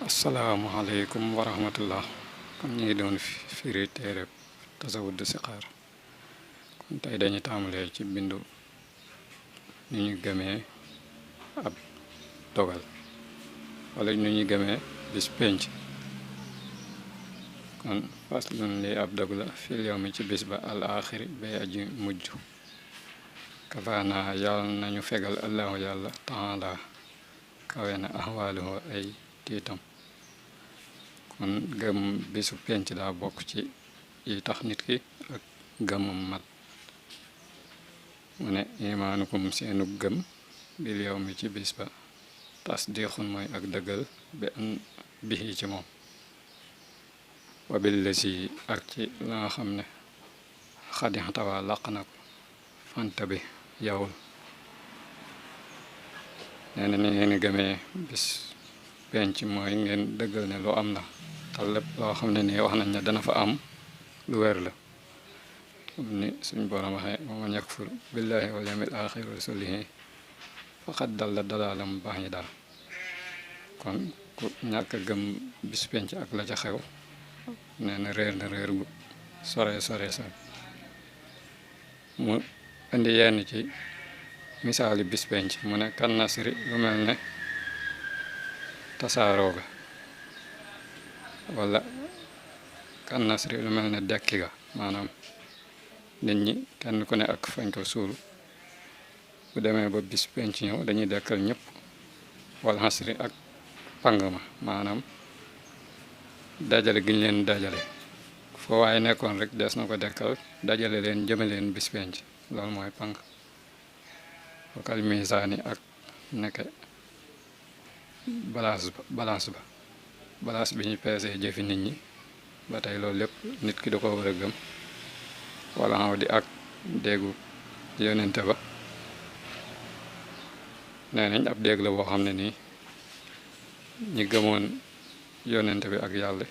asalaamaaleykum wa rahmatullah. kon ñu ngi doon firi téereb tasawud siqaar. kon tey dañu tàmbalee ci bindu nu ñu gëmee ab dogal wala nu ñu gëmee bis penc. kon faslun li ab dog la fil yawmi ci bis ba al axiri bay aji mujj. kafaana yàlla nañu fegal allahu yàlla taala kawe na ahwaaluhu ay tiitam. kon gëm bisu penc daa bokk ci yi tax nit ki ak gëmam mat. mu ne imaanukum seenu gëm bil yawmi ci bis ba tasdiqun mooy ak dëggal bi an bihi ci moom wabil lasi ak ci la nga xam ne xadixtawaa laq na ko fanta bi yawul. nee na ni ngeen gëmee bis penc mooy ngeen dëggal ne lu am la te lépp loo xam ne nii wax nañ ne dana fa am lu wér la. ni suñ borom waxee wa man yakfur billahi wal yawmil axir wa rasulihi faqad dalla dalaalam baax ñi daal. kon ku ñàkk a gëm bis penc ak la ca xew nee na réer gu sore mu indi yenn ci misaali bis penc mu ne kan nasri lu mel ne tasaaroo ga wala kan nasri lu mel ne dekki ga maanaam nit ñi kenn ku ne ak fañ ko suul bu demee ba bis penc ñëw dañuy dekkal ñëpp wala xasri ak pang ma maanaam dajale gi ñu leen dajale foo waaye nekkoon rek des na ko dekkal dajale leen jëme leen bis penc loolu mooy pang. wakal misaani ak nekke balance bi ñu peesee jëfi nit ñi ba tey loolu lépp nit ki da ko war a gëm. wala xaw di ak déggu yonente ba nee nañ ab dégg la boo xam ne nii ñi gëmoon yonente bi ak yàlla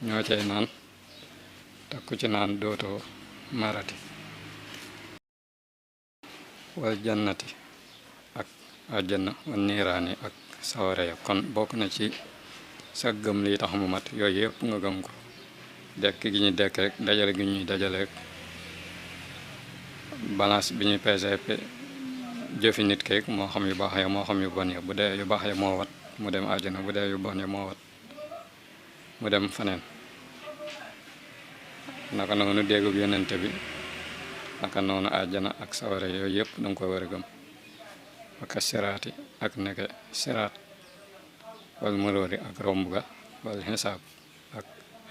ñoo cay naan te ku ci naan dootoo marati. wal jannati ak àjjana wal niiraani ak sawara ya. kon bokk na ci sa gëm lii tax mu mat yooyu yëpp nga gëm ko. dekk gi ñuy dekk rek dajale gi ñuy dajale rek balance bi ñuy peese jëfi nit keek moo xam yu baax ya moo xam yu bon ya bu dee yu baax ya moo wat mu dem àjjana bu dee yu bon ya moo wat mu dem faneen. naka noonu déggub yonente bi naka noonu àjjana ak sawara yooyu yëpp danga ko war a gëm. waka siraati ak neke siraat wal muróori ak romb ga wal xisaab ak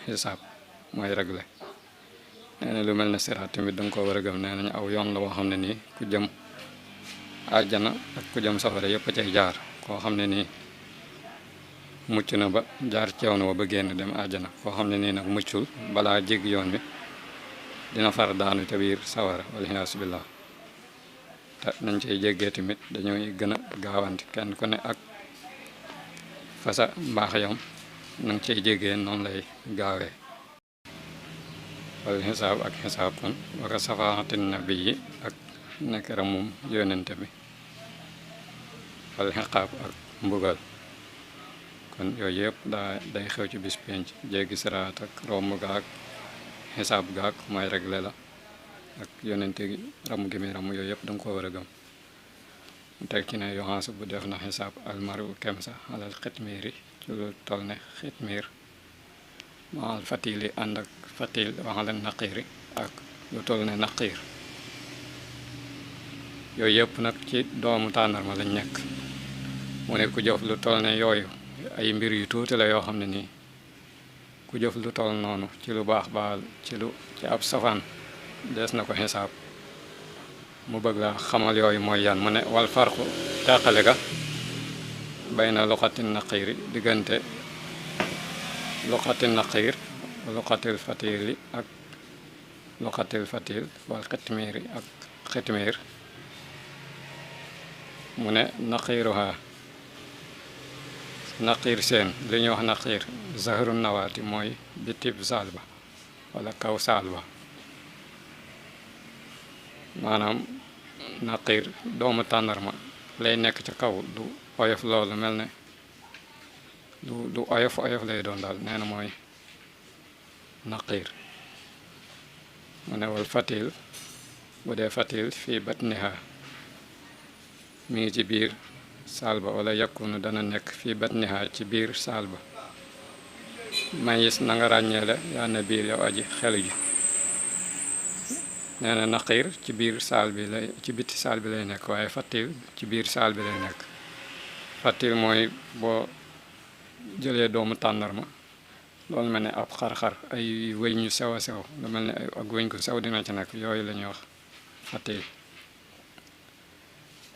xisaab mooy réglé. nee na lu mel ne siraat tamit danga ko war a gëm. nee nañ aw yoon la boo xam ne nii ku jëm àjjana ak ku jëm safara yëpp a cay jaar. koo xam ne nii mucc na ba jaar ceew na ba génn dem àjjana koo xam ne nii nag muccul balaa jéggi yoon bi dina far daanu ca biir sawara waliyaasu billah. te nañ cay jéggee tamit dañooy gën a gaawanti kenn ku ne ak fasa mbaax yam nanga cay jéggee noonu lay gaawee. wal xisaab ak xisaab kon waka safaatin nabi yi ak nekk ramum yonente bi wal xiqaab ak mbugal. kon yooyu yëpp day xew ci bis penc jéggi siraat ak romb gaak xisaab gaak mooy réglé la ak yonente gi ramu gi muy ramu yooyu yëpp danga ko war a gëm. mu teg ci ne yoxaasa bu def na xisaab almaru kem sa alal xitmiir yi ci lu toll ne xitmiir maal fatil yi ànd ak fatil waxale naqiir yi ak lu toll ne naqiir. yooyu yëpp nag ci doomu tàndarma lañ nekk. mu ne ku jëf lu toll ne yooyu ay mbir yu tuuti la yoo xam ne nii ku jëf lu toll noonu ci lu baax baal ci ab safaan des na ko xisaab. mu bëgg la xamal yooyu mooy yan mu ne wal farqu teqale ga bay na luqatin naqiiri diggante luqatin naqiir luqatil fatili ak luqatil fatil wal xitmiiri ak xitmiir. mu ne naqiiruha naqiir seen li ñuy wax naqiir zahru nawaati mooy bitib saal ba wala kaw saal ba. maanaam naqiir doomu tàndarma lay nekk ca kaw du oyof loolu mel ne lu oyof oyof lay doon daal nee na mooy naqiir mu ne wal fatil bu dee fatil fii batniha mi ngi ci biir saal ba wala yakunu dana nekk fii batniha ci biir saal ba mayis na nga ràññeele yaa na biir yow aji xelu ji nee na naqiir ci biir saal bi lay ci bitti saal bi lay nekk waaye fatil ci biir saal bi lay nekk fatil mooy boo jëlee doomu tàndarma loolu mel ne ab xar-xar ay wëñ ñu sew a sew lu mel ne ak wëñ ko sew dina ci nekk yooyu la ñuy wax fatil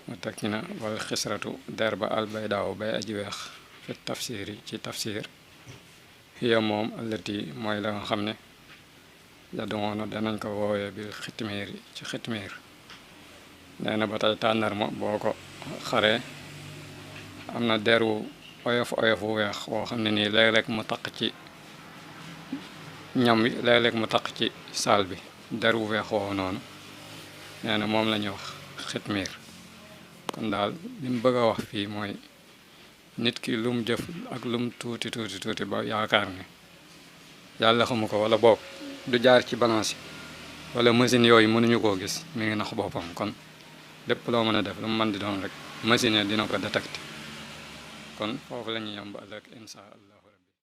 mu teg ci na wal xisratu der ba albaydaaw bay aji weex fi tafsir yi ci tafsir hiya moom allati mooy la nga xam ne yaddumoona danañ ko woowee bil xitmiir yi ci xitmiir nee na ba tey tàndarma boo ko xaree am na deru oyof oyof wu weex woo xam ne nii léeg-léeg mu taq ci ñam wi léeg-léeg mu taq ci saal bi der wu weex woowu noonu nee na moom la ñuy wax xitmiir kon daal li mu bëgg a wax fii mooy nit ki lu mu jëf ak lu mu tuuti tuuti tuuti ba yaakaar ne yàlla xamu ko wala boog du jaar ci balance yi wala machine yooyu mënuñu koo gis mi ngi nax boppam kon lépp loo mën a def lu mu mën di doon rek machine dina ko détecté kon foofu la ñuy yem ba ëllëg incha allah